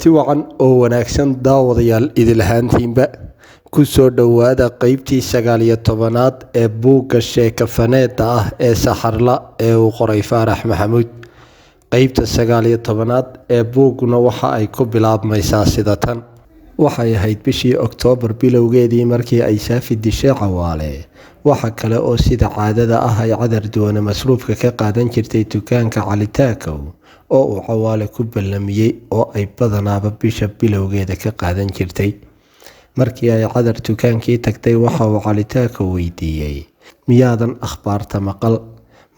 Kulanti wacan oo wanaagsan daawadayaal idil ahaantiinba kusoo dhowaada qeybtii 19aad ee buugga sheekafaneeda ah ee Saxarla ee uu qoray Faarax Maxamuud. Qeybta 19aad ee buugguna waxa ay ku bilaabmaysaa sida tan. Waxay ahayd bishii Oktoobar bilowgeedii markii ay Saafi dishay Cawaale. Waxa kale oo sida caadada ah ay Cadar Duwane masruufka ka qaadan jirtay dukaanka Cali Taakow oo uu Cawaale ku ballamiyey oo ay badanaaba bisha bilowgeeda ka qaadan jirtay. Markii ay Cadar dukaankii tagtay waxa uu Cali Taakow weydiiyey, "Miyaadan akhbaarta maqal?"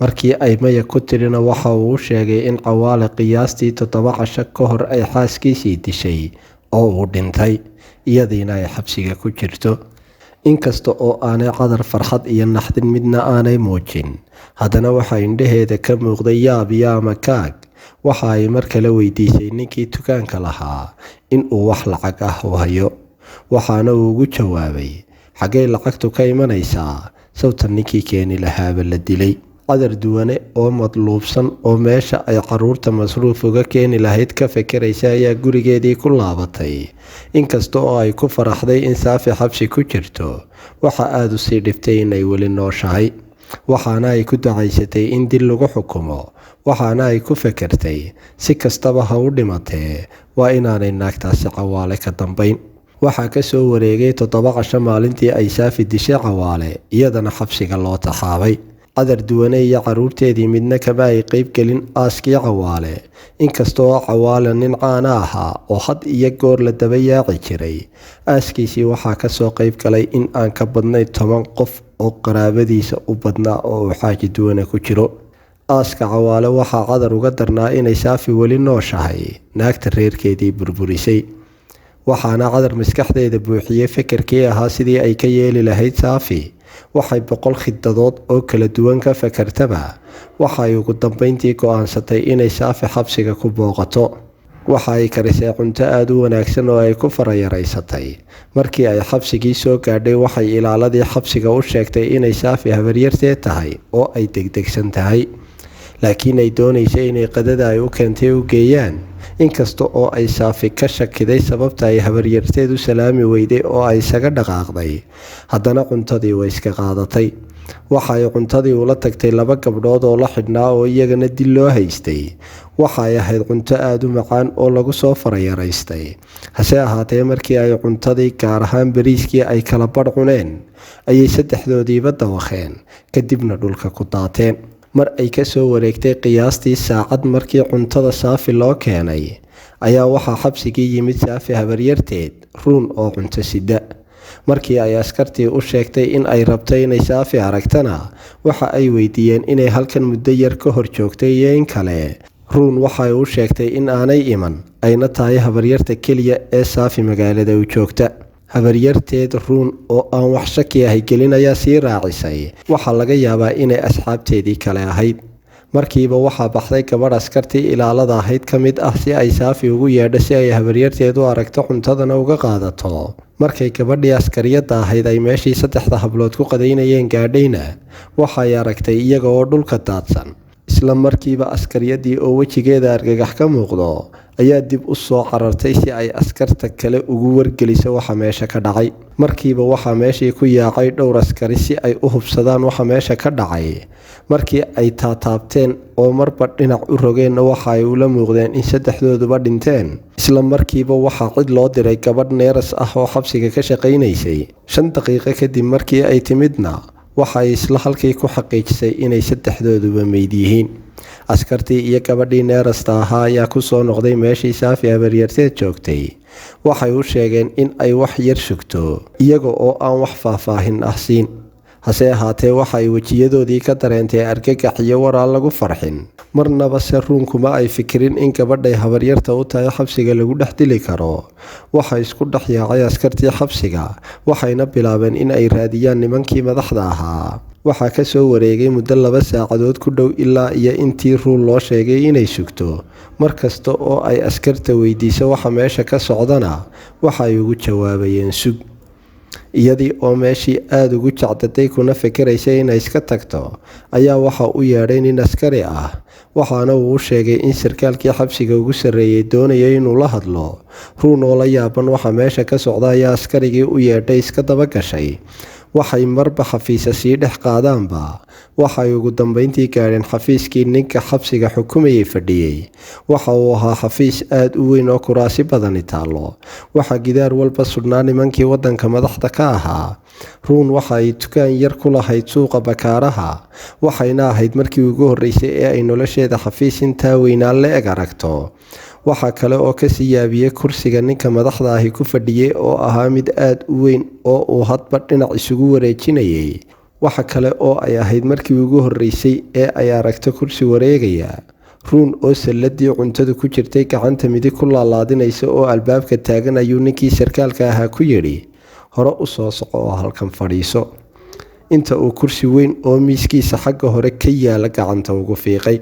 Markii ay maya ku tidhina waxa uu u sheegay in Cawaale qiyaastii 7 casho ka hor ay xaaskiisii dishay oo uu dhintay, iyadiina ay xabsiga ku jirto. Inkasta oo aanay Cadar farxad iyo naxdin midna aanay muujin, haddana waxa indhaheeda ka muuqday yaab iyo amakaag. Waxa ay mar kale weydiisay ninkii dukaanka lahaa in uu wax lacag ah u hayo, waxaana uu ugu jawaabay, "Xaggee lacagtu ka imanaysaa? Sawtan ninkii keeni lahaaba la dilay." Cadar Duwane oo madluubsan oo meesha ay caruurta masruuf uga keeni lahayd ka fekeraysa ayaa gurigeedii ku laabatay. Inkasta oo ay ku faraxday in Saafi xabsi ku jirto, waxa aada u sii dhibtay in ay weli nooshahay. Waxaana ay ku ducaysatay in dil lagu xukumo, waxaana ay ku fekertay si kastaba ha u dhimatee waa inaanay naagtaasi Cawaale ka dambayn. Waxaa ka soo wareegay 7 casho maalintii ay Saafi dishay Cawaale, iyadana xabsiga loo taxaabay. Cadar Duwane iyo caruurteedii midna kama ay qeyb gelin aaskii Cawaale, inkasta oo Cawaale nin caana ahaa oo had iyo goor la daba yaaci jiray. Aaskiisii waxaa ka soo qeyb galay in aan ka badnayn 10 qof oo qaraabadiisa u badnaa oo uu Xaaji Duwane ku jiro. Aaska Cawaale waxaa Cadar uga darnaa inay Saafi weli nooshahay, naagta reerkeedii burburisay. Waxaana Cadar maskaxdeeda buuxiyey fekerkii ahaa sidii ay ka yeeli lahayd Saafi. Waxay 100 khidadood oo kala duwan ka fekertaba, waxa ay ugu dambeyntii go'aansatay inay Saafi xabsiga ku booqato. Waxa ay karisay cunto aada u wanaagsan oo ay ku farayaraysatay. Markii ay xabsigii soo gaadhay waxay ilaaladii xabsiga u sheegtay inay Saafi habaryarteed tahay oo ay degdegsan tahay, laakiin ay doonaysay inay qadada ay u keentay u geeyaan. Inkasta oo ay Saafi ka shakiday sababta ay habaryarteed u salaami weyday oo ay isaga dhaqaaqday, haddana cuntadii way iska qaadatay. Waxa ay cuntadii ula tagtay 2 gabdhood oo la xidhnaa oo iyagana dil loo haystay. Waxa ay ahayd cunto aada u macaan oo lagu soo farayaraystay. Hase ahaatee markii ay cuntadii gaar ahaan bariiskii ay kala badh cuneen, ayay saddexdoodiiba dawaqeen, kadibna dhulka ku daateen. Mar ay ka soo wareegtay qiyaastii saacad markii cuntada Saafi loo keenay, ayaa waxaa xabsigii yimid Saafi habaryarteed Ruun oo cunto sida. Markii ay askartii u sheegtay in ay rabtay inay Saafi aragtana, waxa ay weydiiyeen inay halkan muddo yar ka hor joogtay iyo in kale. Ruun waxa ay u sheegtay in aanay iman, ayna tahay habaryarta keliya ee Saafi magaalada u joogta. Habaryarteed Ruun oo aan wax shaki ahi gelin ayaa sii raacisay, waxaa laga yaabaa inay asxaabteedii kale ahayd. Markiiba waxaa baxday gabadh askartii ilaalada ahayd ka mid ah si ay Saafi ugu yeedho si ay habaryarteed u aragto cuntadana uga qaadato. Markay gabadhii askariyadda ahayd ay meeshii 3 hablood ku qadaynayeen gaadhayna, waxa ay aragtay iyaga oo dhulka daadsan. Isla markiiba askariyadii oo wejigeeda argagax ka muuqdo ayaa dib u soo carartay si ay askarta kale ugu wargeliso waxa meesha ka dhacay. Markiiba waxaa meeshii ku yaacay dhowr askari si ay u hubsadaan waxa meesha ka dhacay. Markii ay taataabteen oo marba dhinac u rogeenna waxa ay ula muuqdeen in saddexdooduba dhinteen. Isla markiiba waxaa cid loo diray gabadh neeras ah oo xabsiga ka shaqaynaysay. 5 daqiiqo kadib markii ay timidna, waxa ay isla halkii ku xaqiijisay inay saddexdooduba meyd yihiin. Askartii iyo gabadhii neerasta ahaa ayaa ku soo noqday meeshii Saafi habaryarteed joogtay. Waxay u sheegeen in ay wax yar sugto, iyaga oo aan wax faahfaahin ah siin. Hase ahaatee waxa ay wejiyadoodii ka dareentay argagax iyo war aan lagu farxin. Marnaba se Ruunkuma ay fikirin in gabadhay habaryarta u tahay xabsiga lagu dhex dili karo. Waxa isku dhex yaacay askartii xabsiga, waxayna bilaabeen in ay raadiyaan nimankii madaxda ahaa. Waxaa ka soo wareegay muddo 2 saacadood ku dhow ilaa iyo intii Ruun loo sheegay inay sugto. Mar kasta oo ay askarta weydiiso waxa meesha ka socdana, waxa ay ugu jawaabayeen sug. Iyadii oo meeshii aada ugu jacdaday kuna fikiraysay inay iska tagto ayaa waxa u yeedhay nin askari ah, waxaana uu u sheegay in sarkaalkii xabsiga ugu sarreeyey doonayay inuu la hadlo. Ruun oo la yaaban waxa meesha ka socda ayaa askarigii u yeedhay iska daba gashay. Waxay marba xafiisa sii dhex qaadaanba waxay ugu dambeyntii gaadheen xafiiskii ninka xabsiga xukumayay fadhiyey. Waxa uu ahaa xafiis aada u weyn oo kuraasi badani taallo. Waxaa gidaar walba sudhnaa nimankii waddanka madaxda ka ahaa. Ruun waxa ay dukaan yar ku lahayd suuqa Bakaaraha, waxayna ahayd markii ugu horreysay ee ay nolosheeda xafiis intaa weynaan la eg aragto. Waxa kale oo kasii yaabiyey kursiga ninka madaxda ahi ku fadhiyey oo ahaa mid aada u weyn oo uu hadba dhinac isugu wareejinayay. Waxa kale oo ay ahayd markii ugu horreysay ee ay aragto kursi wareegaya. Ruun oo salladii cuntadu ku jirtay gacanta midig ku laalaadinaysa oo albaabka taagan ayuu ninkii sarkaalka ahaa ku yidhi, hore u soo soco oo halkan fadhiiso. Inta uu kursi weyn oo miiskiisa xagga hore ka yaala gacanta ugu fiiqay.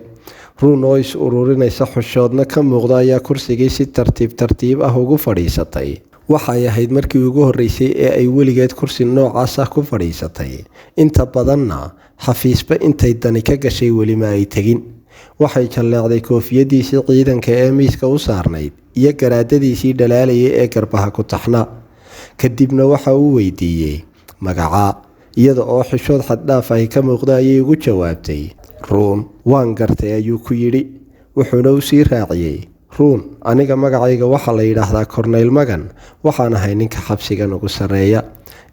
Ruun oo is ururinaysa xushoodna ka muuqda ayaa kursigii si tartiib tartiib ah ugu fadhiisatay. Waxay ahayd markii ugu horreysay ee ay weligeed kursi noocaas ah ku fadhiisatay. Inta badanna xafiisba intay dani ka gashay weli ma ay tegin. Waxay jalleecday koofiyadiisii ciidanka ee miiska u saarnayd iyo garaadadiisii dhalaalayay ee garbaha ku taxnaa. Kadibna waxa uu weydiiyey magacaa, iyada oo xishood xaddhaaf ahi ka muuqda ayay ugu jawaabtay Ruun. Waan gartay ayuu ku yidhi, wuxuuna u sii raaciyey, Ruun, aniga magacayga waxaa la yidhaahdaa Korneyl Magan, waxaan ahay ninka xabsigan ugu sarreeya.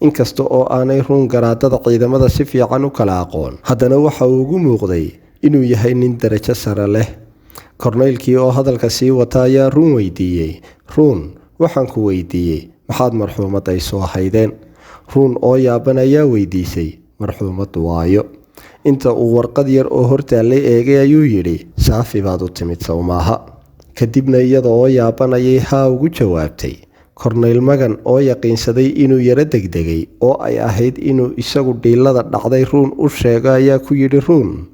Inkasta oo aanay Ruun garaadada ciidamada si fiican u kala aqoon, haddana waxa uu ugu muuqday inuu yahay nin darajo sare leh. Korneylkii oo hadalka sii wata ayaa Ruun weydiiyey, Ruun, waxaan ku weydiiyey maxaad marxuumadda isu ahaydeen? Ruun oo yaaban ayaa weydiisay, marxuumaddu waayo? Inta uu warqad yar oo hortaallay eegay ayuu yidhi, Saafi baad u timid sow maaha? Kadibna iyada oo yaaban ayay haa ugu jawaabtay. Korneyl Magan oo yaqiinsaday inuu yaro degdegay oo ay ahayd inuu isagu dhiilada dhacday Ruun u sheego ayaa ku yidhi, Ruun,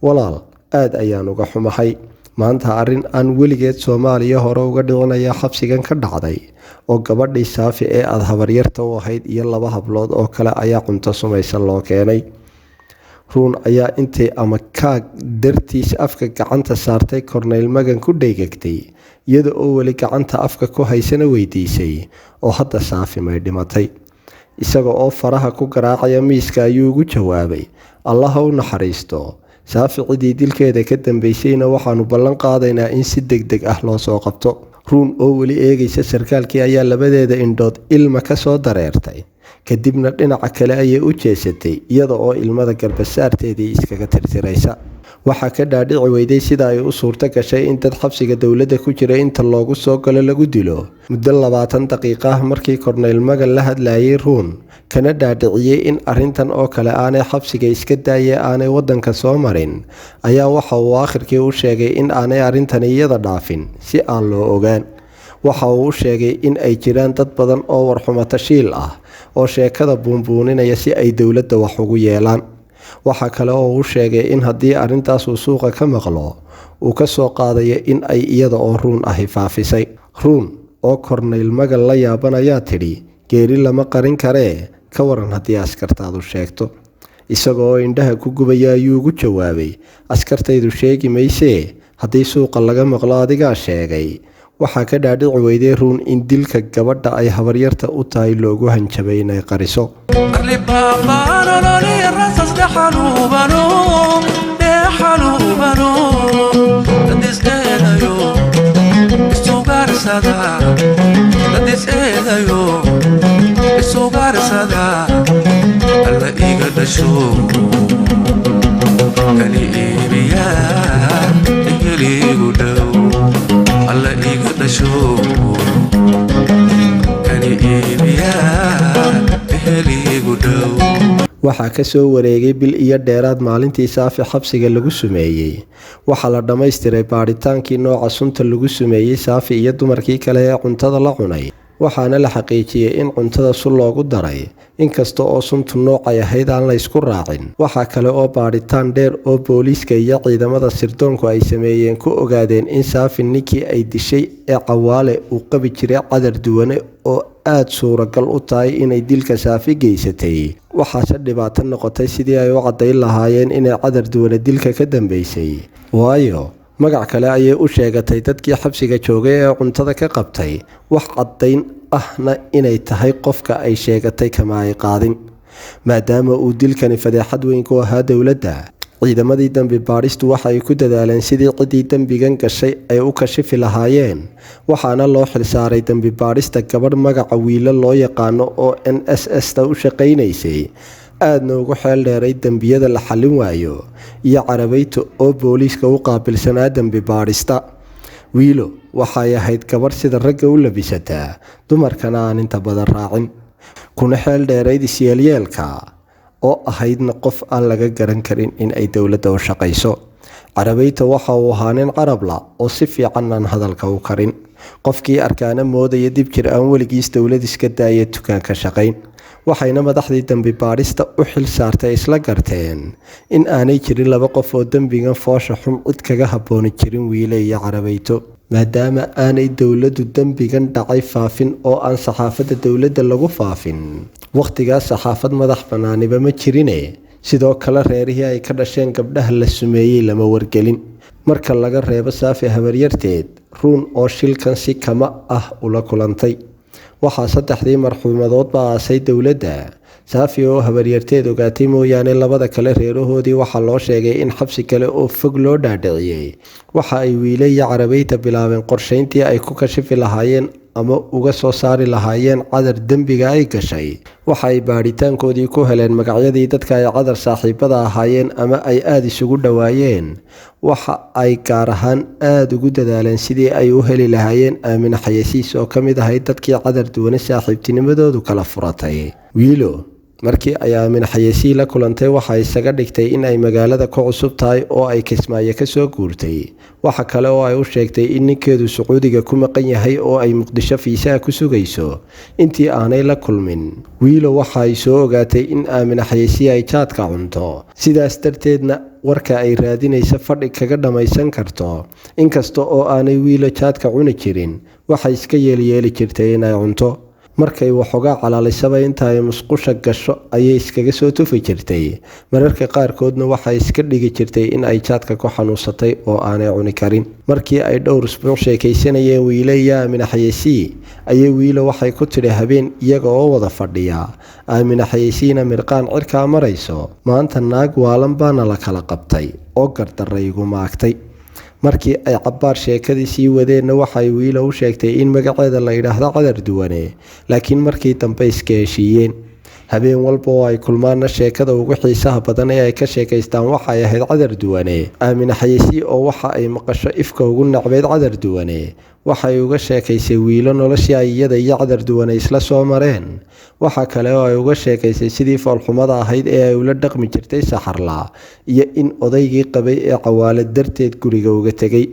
walaal, aad ayaan uga xumahay. Maanta arrin aan weligeed Soomaaliya hore uga dhicinaya xabsigan ka dhacday oo gabadhii Saafi ee aada habaryarta u ahayd iyo laba hablood oo kale ayaa cunto sumaysan loo keenay. Ruun ayaa intay ama kaag dartiis afka gacanta saartay Korneyl Magan ku dheygagtay, iyada oo weli gacanta afka ku haysana weydiisay, oo hadda Saafi may dhimatay? Isaga oo faraha ku garaacaya miiska ayuu ugu jawaabay, Allaha u naxariisto, Saafi cidii dilkeeda ka dambeysayna waxaanu ballan qaadaynaa in si degdeg ah loo soo qabto. Ruun oo weli eegaysa sarkaalkii ayaa labadeeda indhood ilma ka soo dareertay. Kadibna dhinaca kale ayay u jeesatay iyada oo ilmada garbasaarteedii iskaga tirtiraysa. Waxaa ka dhaadhici weyday sida ay u suurto gashay in dad xabsiga dowladda ku jira inta loogu soo galo lagu dilo muddo 20 daqiiqo ah. Markii Korneyl Magan la hadlayay Ruun kana dhaadhiciyey in arrintan oo kale aanay xabsiga iska daayee aanay waddanka soo marin, ayaa waxa uu aakhirkii u sheegay in aanay arrintani iyada dhaafin si aan loo ogaan. Waxa uu u sheegay in ay jiraan dad badan oo warxumatashiil ah oo sheekada buunbuuninaya si ay dowladda wax ugu yeelaan. Waxa kale oo uu sheegay in haddii arrintaas uu suuqa ka maqlo uu ka soo qaadayo in ay iyada oo Ruun ahi faafisay. Ruun oo Korneyl Magan la yaaban ayaa tidhi, geeri lama qarin karee, ka waran haddii askartaadu sheegto? Isaga oo indhaha ku gubaya ayuu ugu jawaabay, askartaydu sheegi maysee, haddii suuqa laga maqlo adigaa sheegay. Waxaa ka dhaadhici weyday Ruun in dilka gabadha ay habaryarta u tahay loogu hanjabay inay qariso. Alla iga dhasho kani iibiya eheligu dhow, alla iga dhasho kani iibiya eheligu dhow. Waxaa ka soo wareegay bil iyo dheeraad maalintii Saafi xabsiga lagu sumeeyey. Waxaa la dhammaystiray baadhitaankii nooca sunta lagu sumeeyey Saafi iyo dumarkii kale ee cuntada la cunay. Waxaana la xaqiijiyey in cuntada sun loogu daray, inkasta oo suntu noocay ahayd aan la isku raacin. Waxaa kale oo baadhitaan dheer oo booliiska iyo ciidamada sirdoonku ay sameeyeen ku ogaadeen in Saafi ninkii ay dishay ee Cawaale uu qabi jiray Cadar Duwane, oo aada suuragal u tahay inay dilka Saafi geysatay. Waxaase dhibaato noqotay sidii ay u caddayn lahaayeen inay Cadar Duwane dilka ka dambeysay, waayo magac kale ayay u sheegatay dadkii xabsiga joogay ee cuntada ka qabtay, wax caddayn ahna inay tahay qofka ay sheegatay kama ay qaadin. Maadaama uu dilkani fadeexad weyn ku ahaa dowladda, ciidamadii dembi baadhistu waxa ay ku dadaaleen sidii ciddii dembigan gashay ay u kashifi lahaayeen. Waxaana loo xilsaaray dembi baadhista gabadh magaca Wiilo loo yaqaano oo NSS ta u shaqaynaysay, aadna ugu xeel dheeray dembiyada la xallin waayo, iyo Carabayta oo booliiska u qaabilsanaa dembi baadhista. Wiilo waxay ahayd gabadh sida ragga u labisataa, dumarkana aan inta badan raacin, kuna xeel dheerayd isyeelyeelka, oo ahaydna qof aan laga garan karin in ay dowladda u shaqayso. Carabayta waxa uu ahaa nin carabla oo si fiican aan hadalka u karin, qofkii arkaana moodaya dib jir aan weligiis dowlad iska daaya dukaanka shaqayn. Waxayna madaxdii dembi baadhista u xil saartay isla garteen in aanay jirin laba qof oo dembigan foosha xun cid kaga habbooni jirin Wiile iyo Carabayto. Maadaama aanay dowladdu dembigan dhacay faafin oo aan saxaafadda dowladda lagu faafin, wakhtigaas saxaafad madax bannaaniba ma jirine. Sidoo kale reerihii ay ka dhasheen gabdhaha la sumeeyey lama wargelin, marka laga reebo Saafi habaryarteed Ruun oo shilkan si kama ah ula kulantay. Waxaa saddexdii marxuumadoodba aasay dowladda. Saafi oo habaryarteed ogaatay mooyaane, labada kale reerahoodii waxaa loo sheegay in xabsi kale oo fog loo dhaadhiciyey. Waxa ay Wiile iyo Carabayta bilaabeen qorshayntii ay ku kashifi lahaayeen ama uga soo saari lahaayeen Cadar dembiga ay gashay. Waxa ay baadhitaankoodii ku heleen magacyadii dadka ay Cadar saaxiibada ahaayeen ama ay aada isugu dhowaayeen. Waxa ay gaar ahaan aada ugu dadaaleen sidii ay u heli lahaayeen Aamine Xayasiis oo ka mid ahayd dadkii Cadar Duwane saaxiibtinimadoodu kala furatay. Wiilo markii ay Aamine Xayasii la kulantay, waxa isaga dhigtay in ay magaalada ku cusub tahay oo ay Kismaayo kasoo guurtay. Waxa kale oo ay u sheegtay in ninkeedu Sacuudiga ku maqan yahay oo ay Muqdisho fiisaha ku sugayso. Intii aanay la kulmin Wiilo, waxa ay soo ogaatay in Aamine Xayasii ay jaadka cunto, sidaas darteedna warka ay raadinaysa fadhi kaga dhammaysan karto. Inkasta oo aanay Wiilo jaadka cuni jirin, waxay iska yeelyeeli jirtay inay cunto. Markay waxoogaa calaalisaba, inta ay musqusha gasho ayay iskaga soo tufi jirtay. Mararka qaarkoodna waxay iska dhigi jirtay in ay jaadka ku xanuunsatay oo aanay cuni karin. Markii ay dhowr usbuuc sheekaysanayeen Wiile iyo Aamine Xayasii, ayay Wiilo waxay ku tidhi habeen iyaga oo wada fadhiya, Aamine Xayasiina mirqaan cirkaa marayso, "Maanta naag waalan baana la kala qabtay oo gardarra igu maagtay." Markii ay cabbaar sheekadii sii wadeenna, waxay Wiilo u sheegtay in magaceeda la yidhaahdo Cadar Duwane, laakiin markii dambe iska heshiiyeen. Habeen walba oo ay kulmaanna sheekada ugu xiisaha badan ee ay ka sheekaystaan waxay ahayd Cadar Duwane. Aamine Xayasii oo waxa ay maqasho ifka ugu nacbeyd Cadar Duwane, waxay uga sheekaysay Wiilo noloshii ay iyada iyo Cadar Duwane isla soo mareen. Waxa kale oo ay uga sheekaysay sidii foolxumada ahayd ee ay ula dhaqmi jirtay Saxarla, iyo in odaygii qabay ee Cawaale darteed guriga uga tegey.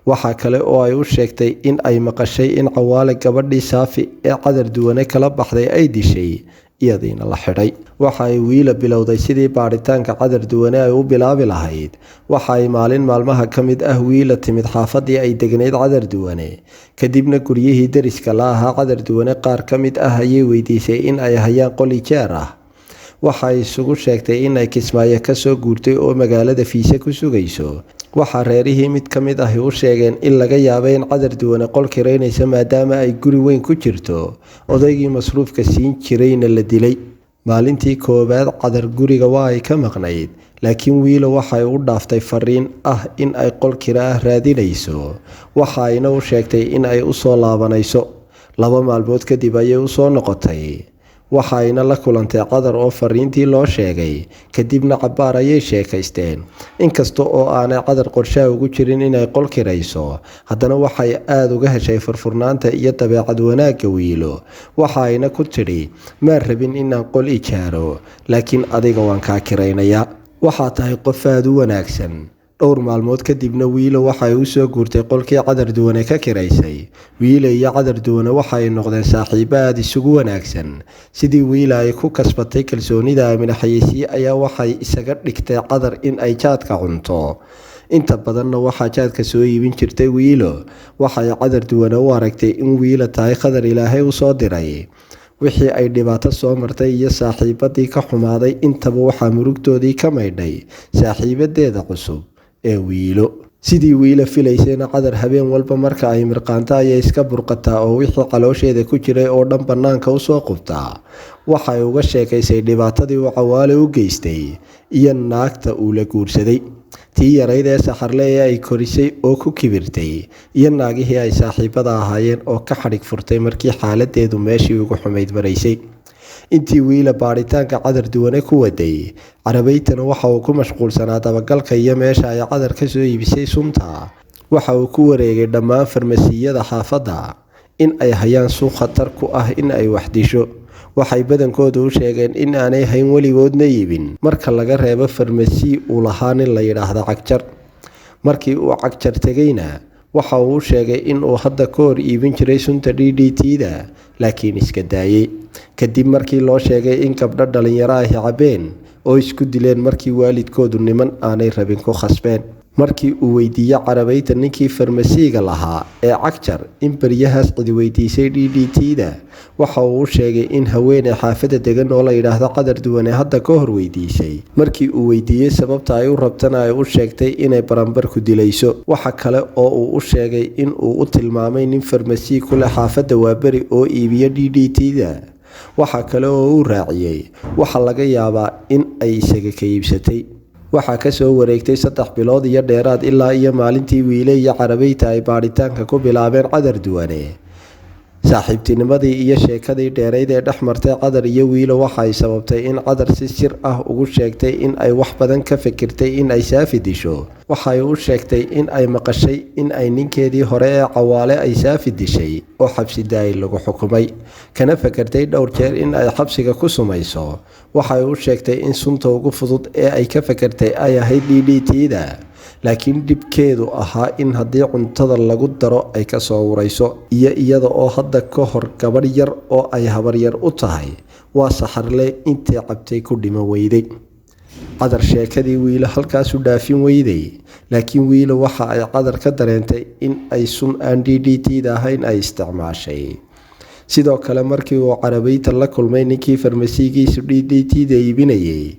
Waxa kale oo ay u sheegtay in ay maqashay in Cawaale gabadhii Saafi ee Cadar Duwane kala baxday ay dishay, iyadiina la xidhay. Waxa ay Wiila bilowday sidii baadhitaanka Cadar Duwane ay u bilaabi lahayd. Waxa ay maalin maalmaha ka mid ah Wiila timid xaafadii ay degnayd Cadar Duwane, kadibna guryihii deriska la ahaa Cadar Duwane qaar ka mid ah ayay weydiisay in ay hayaan qol ijaar ah. Waxa ay isugu sheegtay in ay Kismaayo kasoo guurtay oo magaalada fiise ku sugayso. Waxaa reerihii mid ka mid ahi u sheegeen in laga yaabay in Cadar Duwane qol kiraynaysa, maadaama ay guri weyn ku jirto, odaygii masruufka siin jirayna la dilay. Maalintii koowaad Cadar guriga waa ay ka maqnayd, laakiin Wiilo waxay u dhaaftay fariin ah in ay qol kira ah raadinayso, waxa ayna u sheegtay in ay usoo laabanayso. 2 maalmood kadib ayay usoo noqotay, waxa ayna la kulantay Cadar oo fariintii loo sheegay. Kadibna cabbaar ayay sheekaysteen. Inkasta oo aanay Cadar qorshaha ugu jirin inay qol kirayso, haddana waxay aada uga heshay furfurnaanta iyo dabeecad wanaagga Wiilo. Waxa ayna ku tidhi, "Maan rabin inaan qol ijaaro, laakiin adiga waan kaa kiraynayaa. Waxaa tahay qof aada u wanaagsan." Dhowr maalmood kadibna Wiilo waxa ay u soo guurtay qolkii Cadar Duwane ka kiraysay. Wiilo iyo Cadar Duwane waxa ay noqdeen saaxiibo aada isugu wanaagsan. Sidii Wiila ay ku kasbatay kalsoonida Aamine Xayeysiye ayaa waxay isaga dhigtay Cadar in ay jaadka cunto. Inta badanna waxaa jaadka soo iibin jirtay Wiilo. Waxay Cadar Duwane u aragtay in Wiilo tahay qadar Ilaahay u soo diray. Wixii ay dhibaato soo martay iyo saaxiibadii ka xumaaday intaba waxaa murugtoodii ka maydhay saaxiibadeeda cusub ee Wiilo. Sidii Wiilo filaysayna Cadar habeen walba marka ay mirqaanto ayay iska burqataa oo wixii caloosheeda ku jiray oo dhan bannaanka usoo qubtaa. Waxay uga sheekaysay dhibaatadii uu Cawaale u geystay iyo naagta uu la guursaday, tii yarayd ee Saxarle ee ay korisay oo ku kibirtay, iyo naagihii ay saaxiibada ahaayeen oo ka xadhig furtay markii xaaladeedu meeshii ugu xumayd maraysay. Intii Wiila baadhitaanka Cadar Duwane ku waday, Carabaytana waxa uu ku mashquulsanaa dabagalka iyo meesha ay Cadar ka soo iibisay sunta. Waxa uu ku wareegay dhammaan farmasiyada xaafadda in ay hayaan suuq khatar ku ah in ay wax disho. Waxay badankoodu u sheegeen in aanay hayn weligoodna iibin, marka laga reebo farmasi uu lahaa nin la yidhaahdo Cagjar. Markii uu Cagjar tegayna waxa uu u sheegay in uu hadda ka hor iibin jiray sunta DDT-da, laakiin iska daayay kadib markii loo sheegay in gabdho dhalinyaro ahi cabeen oo isku dileen markii waalidkoodu niman aanay rabin ku khasbeen. Markii uu weydiiyey Carabayta ninkii farmasiiga lahaa ee Cagjar in baryahaas cidi weydiisay DDT-da, waxa uu u sheegay in haweeney xaafadda degan oo la yidhaahdo Cadar Duwane hadda ka hor weydiisay. Markii uu weydiiyey sababta ay u rabtana ay u sheegtay inay baranbar ku dilayso. Waxa kale oo uu u sheegay in uu u tilmaamay nin farmasi ku leh xaafadda Waaberi oo iibiya DDT-da. Waxa kale oo uu raaciyey waxa laga yaabaa in ay isaga ka iibsatay. Waxaa kasoo wareegtay 3 bilood iyo dheeraad ilaa iyo maalintii Wiile iyo Carabayta ay baadhitaanka ku bilaabeen Cadar Duwane. Saaxiibtinimadii iyo sheekadii dheerayd ee dhex martay Cadar iyo Wiilo waxa ay sababtay in Cadar si sir ah ugu sheegtay in ay wax badan ka fikirtay in ay Saafi disho. Waxay u sheegtay in ay maqashay in ay ninkeedii hore ee Cawaale ay Saafi dishay oo xabsi daa'im lagu xukumay, kana fakartay dhowr jeer in ay xabsiga ku sumayso. Waxay u sheegtay in sunta ugu fudud ee ay ka fakartay ay ahayd DDT-da, laakiin dhibkeedu ahaa in haddii cuntada lagu daro ay kasoo urayso, iyo iyada oo hadda ka hor gabadh yar oo ay habaryar u tahay waa Saxarle intay cabtay ku dhiman weyday. Cadar sheekadii Wiilo halkaasu dhaafin weyday, laakiin Wiilo waxa ay Cadar ka dareentay in ay sun aan DDT-da ahayn ay isticmaashay. Sidoo kale markii uu Carabayta la kulmay ninkii farmasiigiisu DDT-da iibinayay,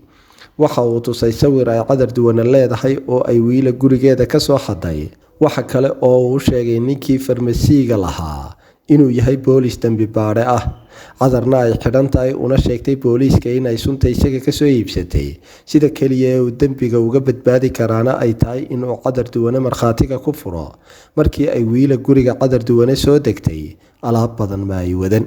waxa uu tusay sawir ay Cadar Duwane leedahay oo ay Wiila gurigeeda ka soo xaday. Waxa kale oo uu sheegay ninkii farmasiiga lahaa inuu yahay boolis dembi baadhe ah, Cadarna ay xidhan tahay, una sheegtay booliiska in ay sunta isaga kasoo iibsatay. Sida keliya ee uu dembiga uga badbaadi karaana ay tahay inuu Cadar Duwane markhaatiga ku furo. Markii ay Wiila guriga Cadar Duwane soo degtay, alaab badan ma ay wadan.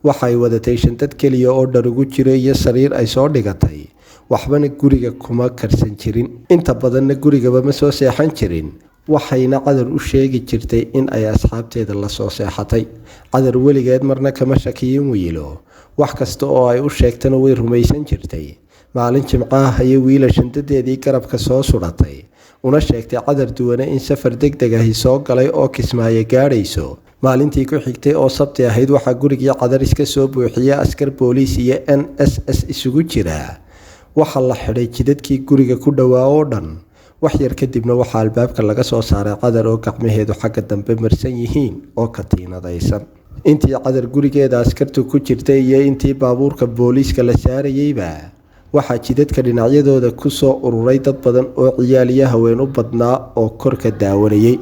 Waxay wadatay shandad keliya oo dhar ugu jiro iyo sariir ay soo dhigatay. Waxbana guriga kuma karsan jirin, inta badanna gurigaba ma soo seexan jirin. Waxayna Cadar u sheegi jirtay in ay asxaabteeda la soo seexatay. Cadar weligeed marna kama shakiyin Wiilo, wax kasta oo ay u sheegtana way rumaysan jirtay. Maalin Jimcaha ayay Wiila shandadeedii garabka soo suratay, una sheegtay Cadar Duwane in safar degdeg ahi soo galay oo Kismaayo gaadhayso. Maalintii ku xigtay oo Sabti ahayd waxaa gurigii Cadar iska soo buuxiyey askar booliis iyo NSS isugu jira. Waxaa la xidhay jidadkii guriga ku dhowaa oo dhan. Wax yar kadibna waxaa albaabka laga soo saaray Cadar oo gacmaheedu xagga dambe marsan yihiin oo katiinadaysan. Intii Cadar gurigeeda askartu ku jirtay iyo intii baabuurka booliiska la saarayeyba, waxaa jidadka dhinacyadooda ku soo ururay dad badan oo ciyaal iyo haween u badnaa oo kor ka daawanayay.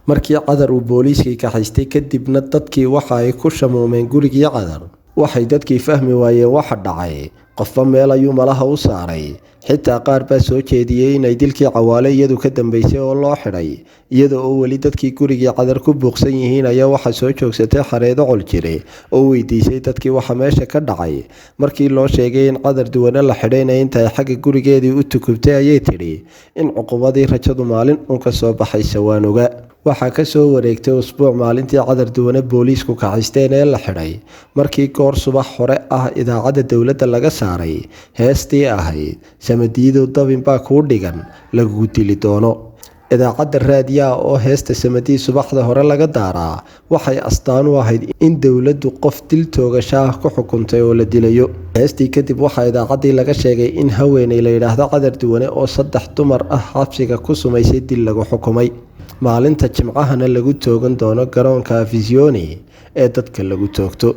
Markii Cadar uu booliiskii kaxaystay kadibna dadkii waxa ay ku shamuumeen gurigii Cadar. Waxay dadkii fahmi waayeen waxa dhacay, qofba meel ayuu malaha u saaray. Xitaa qaar baa soo jeediyey inay dilkii Cawaale iyadu ka dambeysay oo loo xidhay. Iyada oo weli dadkii gurigii Cadar ku buuqsan yihiin ayaa waxaa soo joogsatay Xareedo Coljire oo weydiisay dadkii waxa meesha ka dhacay. Markii loo sheegay in Cadar Duwane la xidhayna intay xagga gurigeedii u tukubtay ayay tidhi in cuqubadii rajadu maalin uun ka soo baxaysa waan ogaa. Waxaa ka soo wareegtay usbuuc maalintii Cadar Duwane booliisku kaxaysteen ee la xidhay, markii goor subax hore ah idaacadda dowladda laga saaray heestii ahayd Samadiidow dabin baa kuu dhigan lagugu dili doono. Idaacadda raadiyaha oo heesta Samadii subaxda hore laga daaraa waxay astaan u ahayd in dowladdu qof dil toogasho ah ku xukuntay oo la dilayo. Heestii kadib waxaa idaacaddii laga sheegay in haweeney la yidhaahdo Cadar Duwane oo 3 dumar ah xabsiga ku sumaysay dil lagu xukumay, maalinta Jimcahana lagu toogan doono garoonka Afisyooni ee dadka lagu toogto.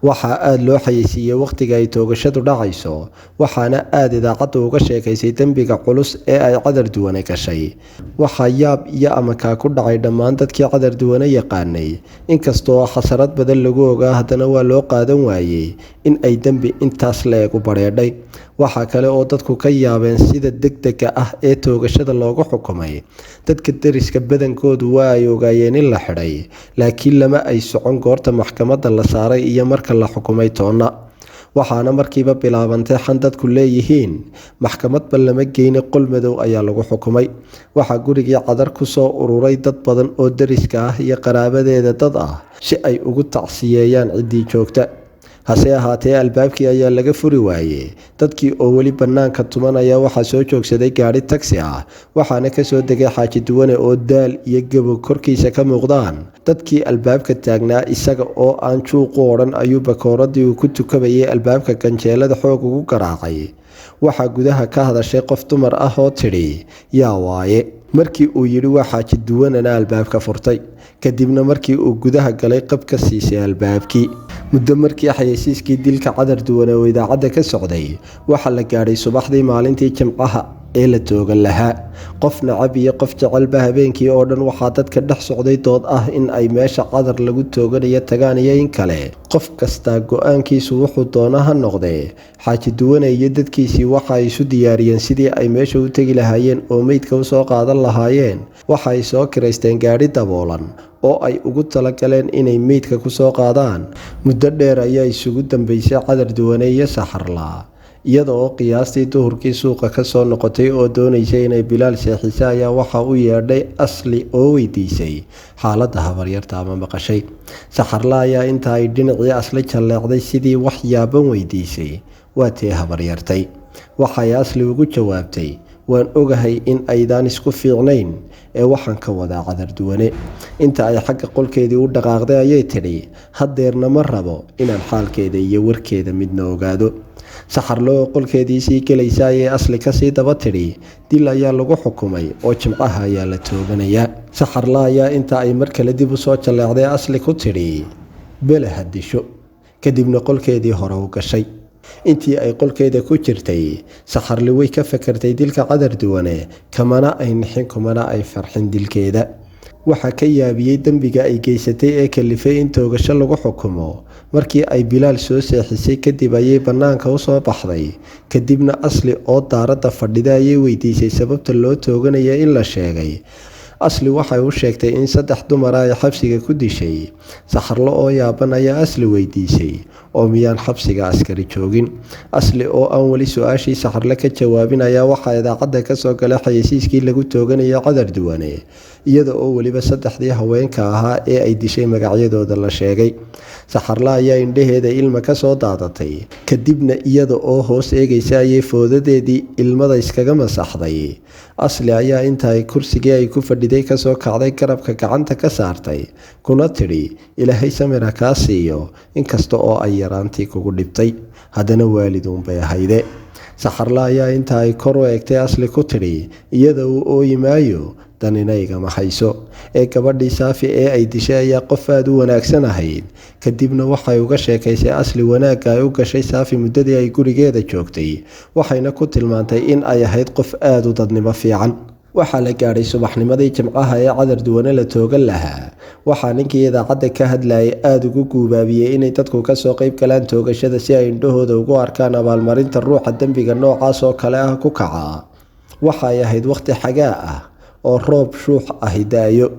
Waxaa aada loo xayeysiiyey wakhtiga ay toogashadu dhacayso, waxaana aada idaacaddu uga sheekaysay dembiga culus ee ay Cadar Duwane gashay. Waxaa yaab iyo amakaa ku dhacay dhammaan dadkii Cadar Duwane yaqaanay. Inkastoo xasarad badan lagu ogaa, haddana waa loo qaadan waayey in ay dembi intaas leeg u badheedhay. Waxaa kale oo dadku ka yaabeen sida degdega ah ee toogashada loogu xukumay. Dadka deriska badankoodu waa ay ogaayeen in la xidhay, laakiin lama ay socon goorta maxkamadda la saaray iyo marka la xukumay toonna. Waxaana markiiba bilaabantay xan dadku leeyihiin maxkamadba lama geyne, qol madow ayaa lagu xukumay. Waxaa gurigii Cadar ku soo ururay dad badan oo deriska ah iyo qaraabadeeda dad ah si ay ugu tacsiyeeyaan ciddii joogta. Hase ahaatee albaabkii ayaa laga furi waayey. Dadkii oo weli bannaanka tumanaya waxaa soo joogsaday gaadhi tagsi ah, waxaana kasoo degay Xaaji Duwane oo daal iyo gabow korkiisa ka muuqdaan. Dadkii albaabka taagnaa isaga oo aan juuqu odhan ayuu bakooradii uu ku tukabayay albaabka ganjeelada xoog ugu garaacay. Waxaa gudaha ka hadashay qof dumar ah oo tidhi, yaa waaye? Markii uu yidhi waa Xaaji Duwanena albaabka furtay. Kadibna markii uu gudaha galay qab ka siisay albaabkii. Muddo markii xayeysiiskii dilka Cadar Duwane oo idaacadda ka socday, waxaa la gaadhay subaxdii maalintii Jimcaha ee la toogan lahaa. Qof nacab iyo qof jecelba habeenkii oo dhan waxaa dadka dhex socday dood ah in ay meesha Cadar lagu tooganayo tagaan iyo in kale. Qof kastaa go-aankiisu wuxuu doona ha noqdee, Xaaji Duwane iyo dadkiisii waxa ay isu diyaariyeen sidii ay meesha u tegi lahaayeen oo meydka usoo qaadan lahaayeen. Waxa ay soo kiraysteen gaadhi daboolan oo ay ugu talagaleen inay meydka kusoo qaadaan. Muddo dheer ayaa isugu dambeysay Cadar Duwane iyo Saxarla, iyada oo qiyaastii duhurkii suuqa ka soo noqotay oo doonaysay inay Bilaal seexiso ayaa waxa u yeedhay Asli oo weydiisay xaaladda habaryarta ama maqashay. Saxarla ayaa inta ay dhinacii Asli jalleecday sidii wax yaaban weydiisay, waa tee habaryartay? Waxay Asli ugu jawaabtay, waan ogahay in aydaan isku fiicnayn ee waxaan ka wadaa Cadar Duwane. Inta ay xagga qolkeedii u dhaqaaqday ayay tidhi, haddeerna ma rabo inaan xaalkeeda iyo warkeeda midna ogaado. Saxarlo oo qolkeedii sii gelaysa ayay Asli kasii daba tidhi, dil ayaa lagu xukumay oo Jimcaha ayaa la tooganayaa. Saxarla ayaa inta ay mar kale dib u soo jalleecday Asli ku tidhi, bele ha disho. Kadibna qolkeedii hore u gashay. Intii ay qolkeeda ku jirtay, Saxarli way ka fakartay dilka Cadar Duwane, kamana ay nixin kumana ay farxin dilkeeda. Waxaa ka yaabiyey dembiga ay geysatay ee kalifay in toogasho lagu xukumo. Markii ay Bilaal soo seexisay kadib ayay bannaanka u soo baxday. Kadibna Asli oo daaradda fadhida ayay weydiisay sababta loo tooganaya in la sheegay. Asli waxay u sheegtay in 3 dumar ay xabsiga ku dishay. Saxarlo oo yaaban ayaa Asli weydiisay, oo miyaan xabsiga askari joogin? Asli oo aan weli su-aashii Saxarle ka jawaabin ayaa waxaa idaacadda kasoo galay xayeysiiskii lagu tooganayay Cadar Duwane, iyada oo weliba 3dii haweenka ahaa ee ay dishay magacyadooda la sheegay. Saxarle ayaa indhaheeda ilma ka soo daadatay, kadibna iyada oo hoos eegaysa ayay foodadeedii ilmada iskaga masaxday. Asli ayaa inta ay kursigii ay ku fadhiday kasoo kacday garabka gacanta ka saartay, kuna tidhi, ilaahay samira kaa siiyo, inkasta oo ay yaraantii kugu dhibtay, haddana waaliduunbay ahayde. Saxarla ayaa inta ay kor u eegtay Asli ku tidhi, iyada uu ooyi maayo, danina igama hayso ee gabadhii Saafi ee ay dishay ayaa qof aada u wanaagsan ahayd. Kadibna waxay uga sheekaysay Asli wanaagga ay u gashay Saafi muddadii ay gurigeeda joogtay, waxayna ku tilmaantay in ay ahayd qof aada u dadnimo fiican. Waxaa la gaadhay subaxnimadii Jimcaha ee Cadar Duwane la toogan lahaa. Waxaa ninkii idaacadda ka hadlayay aada ugu guubaabiyey inay dadku kasoo qayb galaan toogashada si ay indhahooda ugu arkaan abaalmarinta ruuxa dembiga noocaas oo kale ah ku kaca. Waxa ay ahayd wakhti xagaa ah oo roob shuux ahi da'ayo.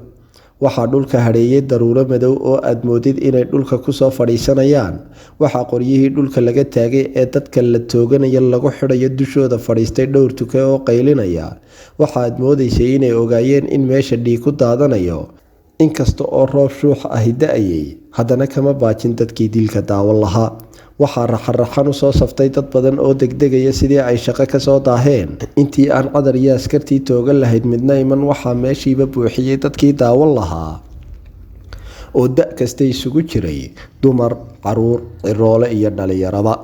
Waxaa dhulka hadheeyay daruuro madow oo aad moodid inay dhulka kusoo fadhiisanayaan. Waxaa qoryihii dhulka laga taagay ee dadka la tooganaya lagu xidhayo dushooda fadhiistay dhowr tuke oo qaylinaya. Waxa aad moodaysay inay ogaayeen in meesha dhiig ku daadanayo. Inkasta oo roob shuux ahi da'ayay, haddana kama baajin dadkii dilka daawan lahaa. Waxaa raxan-raxan usoo saftay dad badan oo degdegaya sidii ay shaqo kasoo daaheen. Intii aan Cadar iyo askartii toogan lahayd midna iman, waxaa meeshiiba buuxiyey dadkii daawan lahaa oo da' kasta isugu jiray, dumar, caruur, ciroole iyo dhalinyaraba.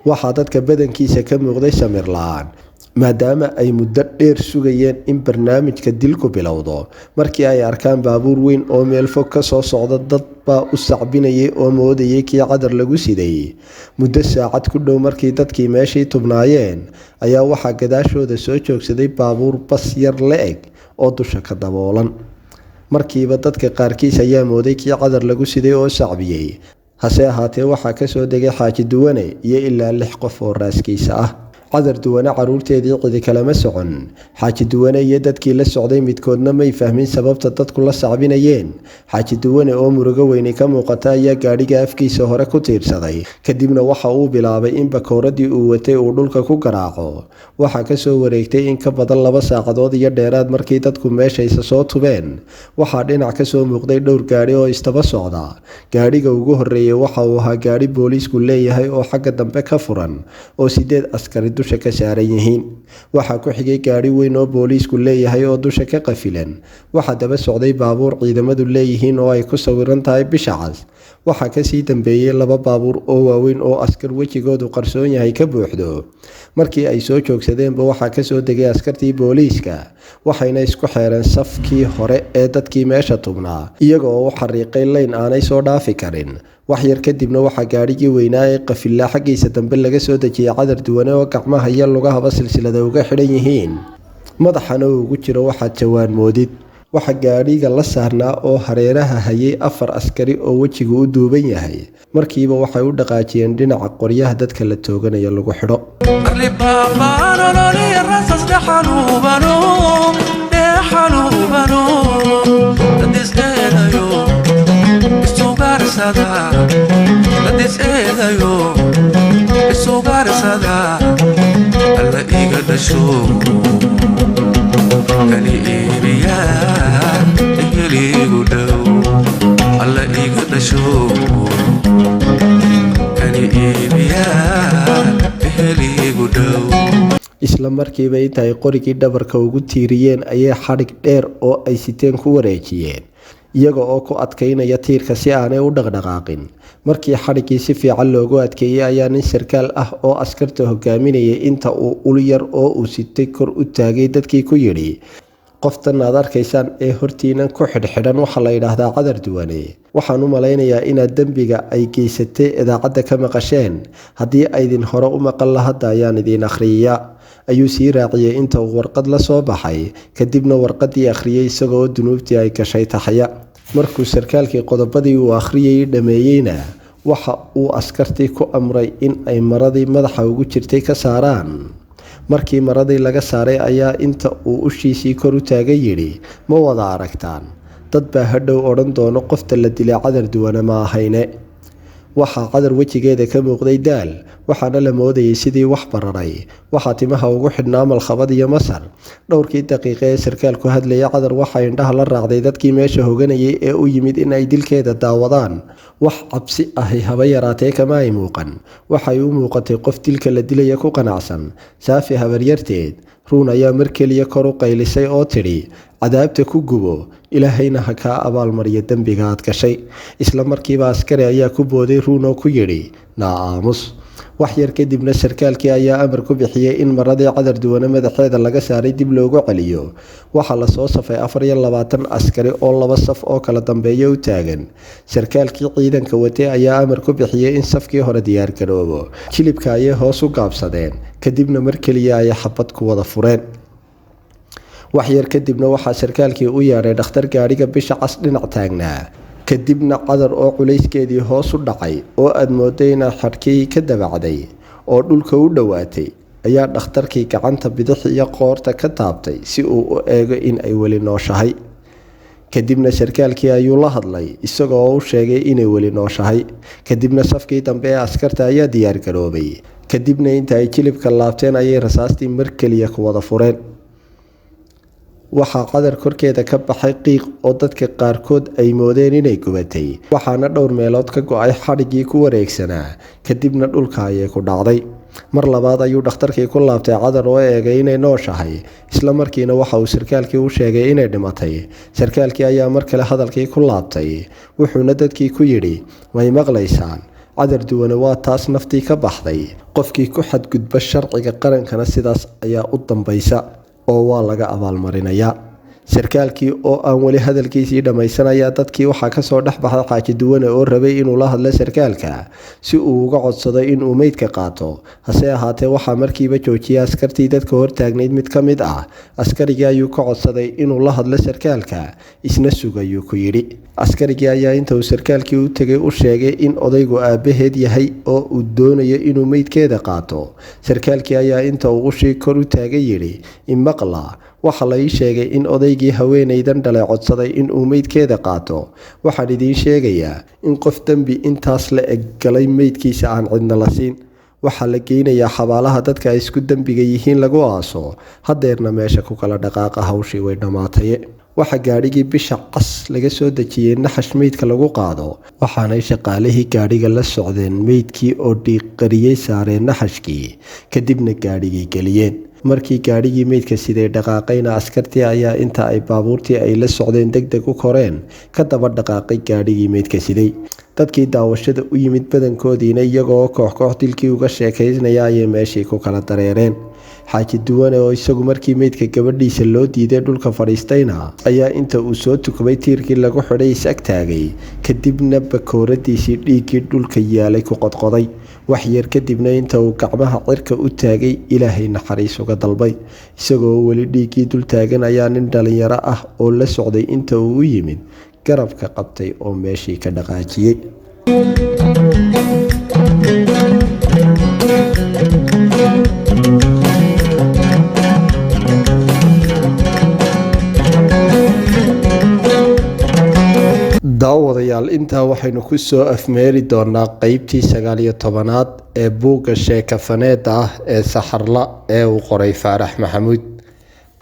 Waxaa dadka badankiisa ka muuqday samir la'aan, maadaama ay muddo dheer sugayeen in barnaamijka dilku bilowdo. Markii ay arkaan baabuur weyn oo meel fog ka soo socda, dad baa u sacbinayay oo moodayay kii Cadar lagu siday. Muddo saacad ku dhow markii dadkii meeshii tubnaayeen, ayaa waxaa gadaashooda soo joogsaday baabuur bas yar la-eg oo dusha ka daboolan. Markiiba dadka qaarkiis ayaa mooday kii Cadar lagu siday oo sacbiyey. Hase ahaatee, waxaa kasoo degay Xaaji Duwane iyo ilaa 6 qof oo raaskiisa ah. Cadar Duwane caruurteedii cidi kalama socon. Xaaji Duwane iyo dadkii la socday midkoodna may fahmin sababta dadku la sacbinayeen. Xaaji Duwane oo murugo weyni ka muuqata ayaa gaadhiga afkiisa hore ku tiirsaday, kadibna waxa uu bilaabay in bakooradii uu watay uu dhulka ku garaaco. Waxaa kasoo wareegtay in ka badan 2 saacadood iyo dheeraad markii dadku meeshaysa soo tubeen. Waxaa dhinac kasoo muuqday dhowr gaadhi oo istaba socda. Gaadhiga ugu horeeyay waxa uu ahaa gaadhi booliisku leeyahay oo xagga dambe ka furan oo 8 askari dusha ka saaran yihiin. Waxaa ku xigay gaadhi weyn oo booliisku leeyahay oo dusha ka qafilan. Waxaa daba socday baabuur ciidamadu leeyihiin oo ay ku sawiran tahay bisha cas. Waxaa kasii dambeeyey 2 baabuur oo waaweyn oo askar wejigoodu qarsoon yahay ka buuxdo. Markii ay soo joogsadeenba, waxaa kasoo degay askartii booliiska, waxayna isku xeereen safkii hore ee dadkii meesha tubnaa, iyaga oo u xariiqay leyn aanay soo dhaafi karin. Wax yar kadibna waxaa gaadhigii weynaa ee qafilaa xaggiisa dambe laga soo dejiyey Cadar Duwane oo gacmaha iyo lugahaba silsilada uga xidhan yihiin, madaxana uu ugu jiro waxaad jawaan moodid. Waxaa gaadhiga la saarnaa oo hareeraha hayay 4 askari oo wejigu u duuban yahay. Markiiba waxay u dhaqaajiyeen dhinaca qoryaha dadka la tooganayo lagu xidho. Arli baabanololi rasas dhexalubano dhexalubano, dad is eedayo isugaarsada, dad is eedayo isugaarsada, alla iga dhasho kani iibiya eheligu dhow, alla iga dhasho kani iibiya eheligu dhow. Isla markiiba inta ay qorigii dhabarka ugu tiiriyeen ayay xadhig dheer oo ay siteen ku wareejiyeen, iyaga oo ku adkaynaya tiirka si aanay u dhaqdhaqaaqin. Markii xadhiggii si fiican loogu adkeeyey, ayaa nin sarkaal ah oo askarta hogaaminayay inta uu ul yar oo uu sitay kor u taagay dadkii ku yidhi: "Qoftan aad arkaysaan ee hortiinan ku xidhxidhan waxaa la yidhaahdaa Cadar Duwane. Waxaan u malaynayaa inaad dembiga ay geysatay idaacadda ka maqasheen. Haddii aydin hore u maqal la, hadda ayaan idiin akhriyayaa," ayuu sii raaciyey inta uu warqad la soo baxay, kadibna warqadii akhriyey isagoo dunuubtii ay gashay taxaya. Markuu sarkaalkii qodobadii uu akhriyayay dhameeyeyna, waxa uu askartii ku amray in ay maradii madaxa ugu jirtay ka saaraan. Markii maradii laga saaray ayaa inta uu ushiisii kor u taagay yidhi: "Ma wada aragtaan? Dad baa hadhow odhan doono qofta la dilay Cadar Duwane ma ahayne." Waxaa Cadar wejigeeda ka muuqday daal, waxaana la moodayay sidii wax bararay. Waxaa timaha ugu xidhnaa malkhabad iyo masar. Dhowrkii daqiiqe ee sarkaalku hadlayay, Cadar waxaa indhaha la raacday dadkii meesha hoganayay ee u yimid in ay dilkeeda daawadaan. Wax cabsi ahi haba yaraatee kama ay muuqan. Waxay u muuqatay qof dilka la dilaya ku qanacsan. Saafi habaryarteed Ruun ayaa mar keliya kor u qaylisay oo tidhi: "Cadaabta ku gubo, Ilaahayna ha kaa abaalmariyo dembiga aad gashay." Isla markiiba askari ayaa ku booday Ruun oo ku yidhi: "Naa aamus." Wax yar kadibna sarkaalkii ayaa amar ku bixiyey in maradii Cadar Duwane madaxeeda laga saaray dib loogu celiyo. Waxaa lasoo safay 24 askari oo 2 saf oo kala dambeeya u taagan. Sarkaalkii ciidanka watay ayaa amar ku bixiyey in safkii hore diyaargaroobo. Jilibka ayay hoos u gaabsadeen, kadibna mar keliya ayay xabad ku wada fureen. Wax yar kadibna waxaa sarkaalkii u yeedhay dhakhtar gaadhiga bisha cas dhinac taagnaa. Kadibna Cadar oo culayskeedii hoos u dhacay oo aad mooday inaad xadhkii ka dabacday oo dhulka u dhowaatay, ayaa dhakhtarkii gacanta bidix iyo qoorta ka taabtay si uu u eego in ay weli nooshahay. Kadibna sarkaalkii ayuu la hadlay isagoo u sheegay inay weli nooshahay. Kadibna safkii dambe ee askarta ayaa diyaargaroobay, kadibna inta ay jilibka laabteen ayay rasaastii mar keliya ku wada fureen. Waxaa Cadar korkeeda ka baxay qiiq oo dadka qaarkood ay moodeen inay gubatay, waxaana dhowr meelood ka go-ay xadhiggii ku wareegsanaa, kadibna dhulka ayay ku dhacday. Mar labaad ayuu dhakhtarkii ku laabtay Cadar oo eegay inay nooshahay, isla markiina waxa uu sarkaalkii u sheegay inay dhimatay. Sarkaalkii ayaa mar kale hadalkii ku laabtay, wuxuuna dadkii ku yidhi: "May maqlaysaan? Cadar Duwane waa taas naftii ka baxday. Qofkii ku xadgudba sharciga qarankana sidaas ayaa u dambaysa oo waa laga abaalmarinayaa." Sarkaalkii oo aan weli hadalkiisii dhammaysan ayaa dadkii waxaa kasoo dhex baxay Xaaji Duwane oo rabay inuu la hadlo sarkaalka si uu uga codsado inuu meydka qaato. Hase ahaatee, waxaa markiiba joojiyay askartii dadka hortaagnayd mid ka mid ah. Askarigii ayuu ka codsaday inuu la hadlo sarkaalka, isna sugayuu ku yidhi. Askarigii ayaa inta uu sarkaalkii u tegay u sheegay in odaygu aabbaheed yahay oo uu doonayo inuu meydkeeda qaato. Sarkaalkii ayaa inta uu ushii kor u taagay yidhi: "Imaqla, waxaa la ii sheegay in odaygii haweenaydan dhalay codsaday inuu meydkeeda qaato. Waxaan idiin sheegayaa in qof dembi intaas la eg galay meydkiisa aan cidna la siin. Waxaa la geynayaa xabaalaha dadka ay isku dembiga yihiin lagu aaso. Hadeerna meesha ku kala dhaqaaqa, hawshii way dhammaataye." Waxaa gaadhigii Bisha Cas laga soo dejiyey naxash meydka lagu qaado, waxaanay shaqaalihii gaadhiga la socdeen meydkii oo dhiiqariyey saareen naxashkii, kadibna gaadhigii geliyeen. Markii gaadhigii meydka siday dhaqaaqayna, askartii ayaa inta ay baabuurtii ay la socdeen deg deg u koreen ka daba dhaqaaqay gaadhigii meydka siday. Dadkii daawashada u yimid badankoodiina iyagoo koox koox dilkii uga sheekaynaya ayay meeshii ku kala dareereen. Xaaji Duwane oo isagu markii meydka gabadhiisa loo diiday dhulka fadhiistayna ayaa inta uu soo tukamay tiirkii lagu xidhay is ag taagay, kadibna bakooradiisii dhiiggii dhulka yaalay ku qodqoday. Wax yar kadibna inta uu gacmaha cirka u taagay Ilaahay naxariis uga dalbay. Isagoo weli dhiiggii dul taagan ayaa nin dhalinyaro ah oo la socday inta uu u yimid garabka qabtay oo meeshii ka dhaqaajiyey. Daawadayaal, intaa waxaynu ku soo afmeeri doonaa qeybtii 19aad ee buugga sheekafaneeda ah ee Saxarla ee uu qoray Faarax Maxamuud.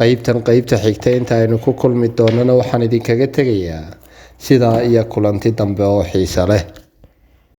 Qeybtan qeybta xigta inta aynu ku kulmi doonana, waxaan idinkaga tegayaa sidaa iyo kulanti dambe oo xiiso leh.